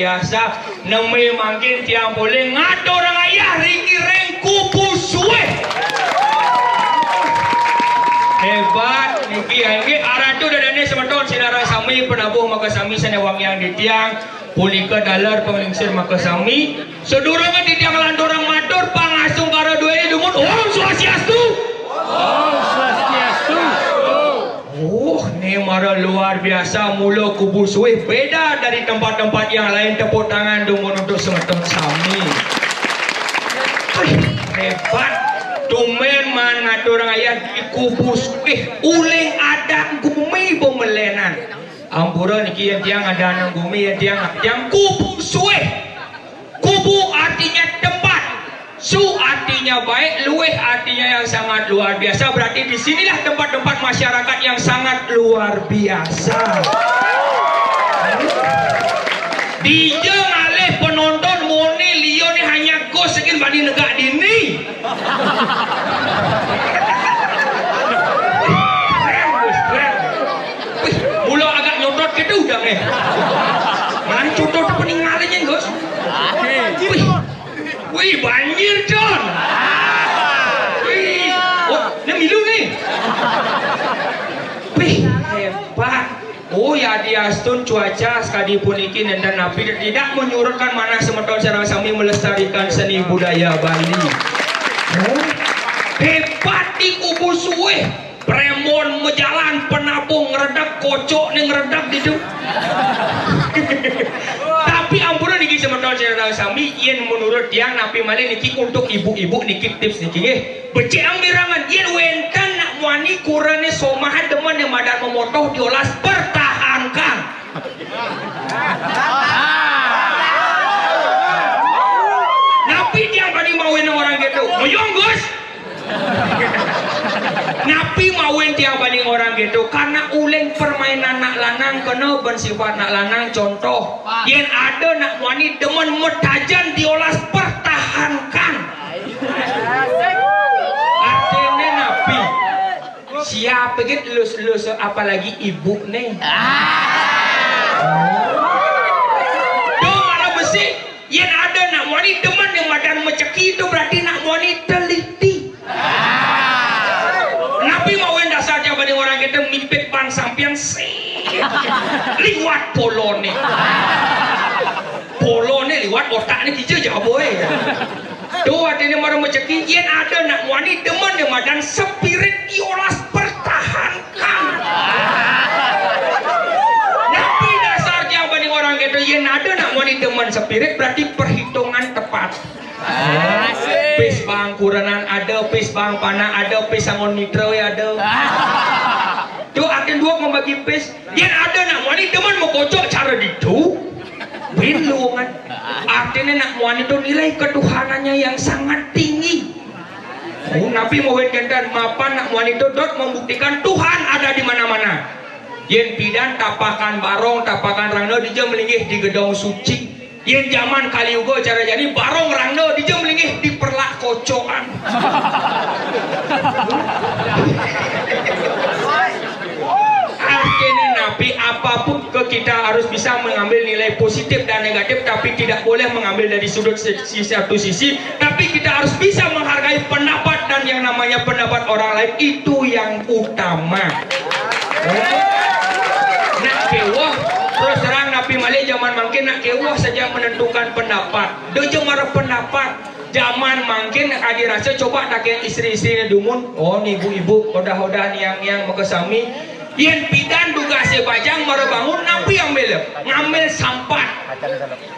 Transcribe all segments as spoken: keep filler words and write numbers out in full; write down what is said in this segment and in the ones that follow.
Biasa, neme mangkin tiang polih ngaturang ayah riki ring Kubu Suwih. Hebat niki, inggih aratu dadané semeton sinareng sami, penabuh makasami sané wangiang titiang, punika taler panglingsir makasami. Sadurungé titiang nglanturang matur, pangastungkara duéné dumun, Om Swastiastu. Om Swastiastu. Oh, né mara luar biasa, mula Kubu Suwih beda dari tempat-tempat yang lain. Tepuk tangan dumun untuk semeton sami. Wih, hebat. Tumbén maan ngaturang ayah di Kubu Suwih, uling adat gumi pamelenan. Ampura niki yén tiang adat gumi, yén tiang, tiang Kubu Suwih. Kubu artinya tempat. Su artinya baik, luwih artinya yang sangat luar biasa. Berarti di sinilah tempat-tempat masyarakat yang sangat luar biasa. Dija ngalih penonton, mone liya né hanya gos saking bani negak dini. Keren, Gus, keren. Wih, mula agak nyotot gitu udah nih. Mana contoh apa nih ngalihin, Gus? Wih, wih, banjir, John. Wih, oh, ini milu nih. Wih, hebat. Oh, yadiastun cuaca sakadi puniki nénten napi, tidak menyurutkan manah semeton sareng sami melestarikan seni budaya Bali. Oh, hebat di Kubu Suwih. Prémon majalan, penabuh ngredeg, kocok ning ngredeg gitu. Tapi ampura niki semeton sareng sami, yén menurut tiang napi malih niki untuk ibu-ibu niki tips niki nggih. Becik ang mirengang, yén wénten nak muani kurené somahan demen yang madan memotoh diolas, pertahankan. Napi tiang bani mawinan orang gitu? Muyung, Gus. Napi mawinan tiang bani orang gitu? Karena uling permainan nak lanang kena ben sifat nak lanang. Contoh, yén ada nak muani demen metajan diolas, pertahankan. Artiné napi? Siap gitu, lus-lus, apalagi ibu nih. Tuh, mana besi? Yén ada nak muani demen yang madan meceki, itu berarti nak muani teliti. Napi mawinan dasar tiang bani orang gitu? Mipit ban sampian sih liwat poloné. Poloné liwat, otakné kija jaba, eh. Tuh, artiné mara meceki, yén ada nak muani demen yang madan spirit diolas, pertahankan. Napi dasar tiang bani orang gitu? Yén ada nak muani demen spirit, berarti perhitungan tepat. Asik. Pis bang kurenan ada, pis bang panah ada, pis anggon mitra ya ada. Tuh, artiné dua membagi pis. Yén ada nak muani demen mekocok cara ditu, bin luungan. Artiné nak muani itu nilai ketuhanannya yang sangat tinggi. Oh, napi mawinan kénten? Mapan nak muani itu dot membuktikan Tuhan ada di mana-mana. Yén pidan tapakan barong, tapakan rangda dija malinggih di gedong suci. Yén jaman Kali Yuga cara jani, barong rangda dija malinggih di perlak kocokan. Artinya napi, apapun ke kita harus bisa mengambil nilai positif dan negatif, tapi tidak boleh mengambil dari sudut sisi satu sisi, tapi kita harus bisa menghargai pendapat, dan yang namanya pendapat orang lain itu yang utama. Nak kéweh, terus terang napi malih jaman mangkin nak kéweh saja menentukan pendapat. Dija mara pendapat. Jaman mangkin kadi rasa, coba takénang istri-istriné dumun. Oh, ni ibu-ibu, odah-odah niang-niang makasami. Yén pidan dugasé bajang mara bangun, napi ambil? Ngambil sampat.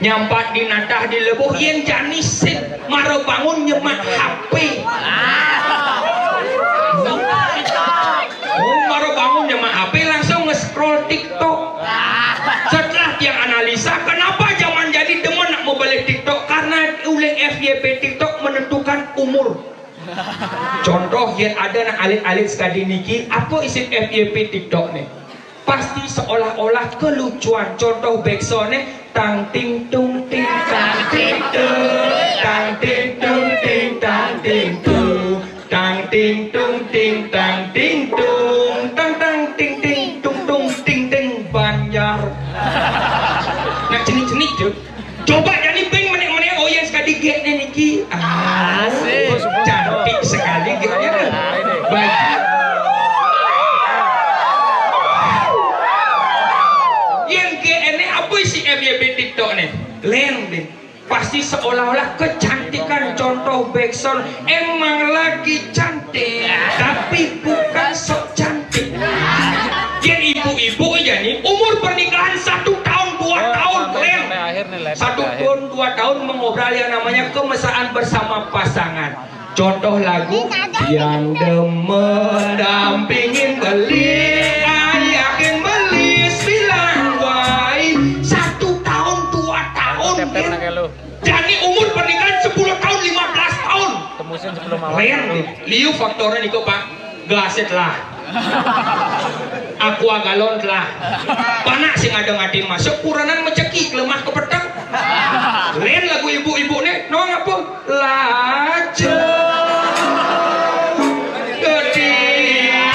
Nyampat di natah di lebuh, yén jani sing mara bangun nyemak H P. Oh, mara bangun nyemak H P, langsung nge-scroll TikTok. Setelah tiang analisa, kenapa jaman jani demen nak mabalih TikTok? Karena uling F Y P TikTok menentukan umur. Contoh, yén ada nak alit-alit sekadi niki, apa isin F Y P TikTok nih? Pasti seolah-olah kelucuan. Contoh beksoné, tang ting tung ting tang ting tung, tang ting tung ting tang ting tung, tang ting tung ting tang ting tung, tang tang ting ting tung tung ting ting Banjar. Nak jenik-jenik tuh. Gek niki, ah, cantik sekali geknya. Baju. Yang gek ini apa si F Y P TikTok nih? Len, Din. Pasti seolah-olah kecantikan, contoh backsound emang lagi cantik, tapi bukan sok cantik. Yang ibu-ibu aja nih, umur pernikahan satu tahun, dua tahun, Len. Satu tahun, dua tahun mengobral yang namanya kemesraan bersama pasangan. Contoh lagu yang demen dampingin beli, ayakin beli, bilang wai. Satu tahun, dua tahun, ya. Jadi umur pernikahan sepuluh tahun, lima belas tahun. Temusin sebelum awal. Len, liu faktornya itu, Pak. Gelasnya telah. Aqua galon telah. Panak sing ada ngadin masuk, kuranan meceki, kelemah kepeteng. Len lagu ibu-ibu nih, nong apa? Lajur. Gede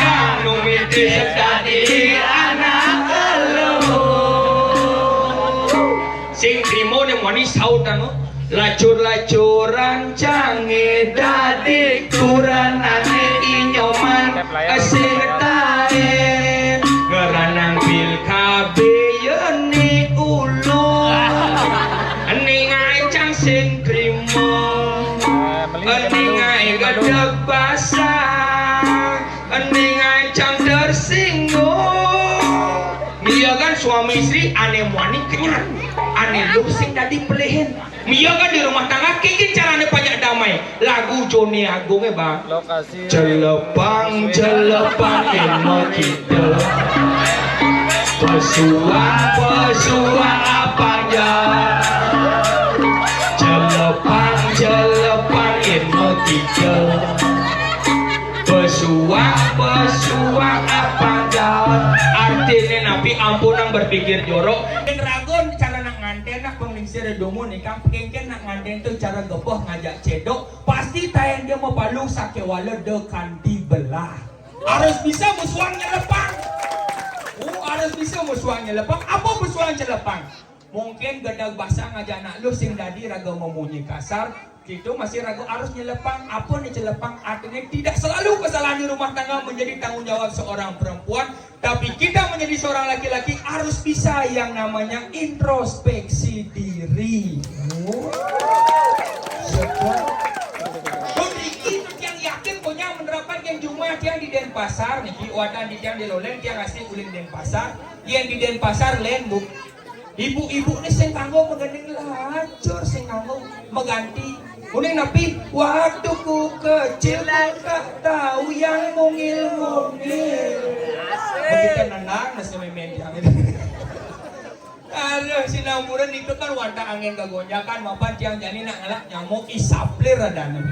anu mimpi sedadi anak elu. Sing trimo nih moni saut anu. Lacur-lacuran cange dadi kuranane inyoman sing taen. Ngeranang bil kabeh yeni ulun. Ening ae cang sing trimo. Ening ae gedeg basah. Ening ae cang tersinggung. Iya kan suami istri ane muani kenyang. Ane luh sing dadi pelihin. Mia kan di rumah tangga, kiki carane banyak damai. Lagu Joni Agung ya, Bang. Lokasi. Celepang, celepang, ilmu kita. Pesuang, pesuang, apa ya? Celepang, celepang, ilmu kita. Pesuang, pesuang, apa ya? Artine napi ampun nang berpikir jorok. Ragon cara nak nganten nak penglingsir domo nih, Kang. Pengengken nak nganten tu cara gepeh ngajak cedok. Pasti tayan dia mapalu sakewala de kandi belah. Harus bisa musuhan nyelepang. Oh, harus bisa musuhan nyelepang. Apa musuhan nyelepang? Mungkin gedeg basah ngajak anak lu sing dadi raga memunyi kasar. Gitu masih ragu harus nyelepang. Apa nih nyelepang? Artinya tidak selalu kesalahan di rumah tangga menjadi tanggung jawab seorang perempuan. Tapi kita menjadi seorang laki-laki harus bisa yang namanya introspeksi diri. Oh. Sedap. Pun iki yang yakin punya menerapkan yang cuma yang di Denpasar niki, wadah di yang di Lolen, yang asli uling Denpasar, yang di Denpasar len, Bu. Ibu-ibu ni sing kanggo menggending lacur, sing kanggo mengganti. Uning napi? Waktu ku kecil ku tak tahu yang mungil-mungil. Begitu nendang nasi memen yang itu. Aduh, sinamuran itu kan wantah angin kegonjakan, mapan tiang jani nak ngelak nyamuk isaplir ada nih.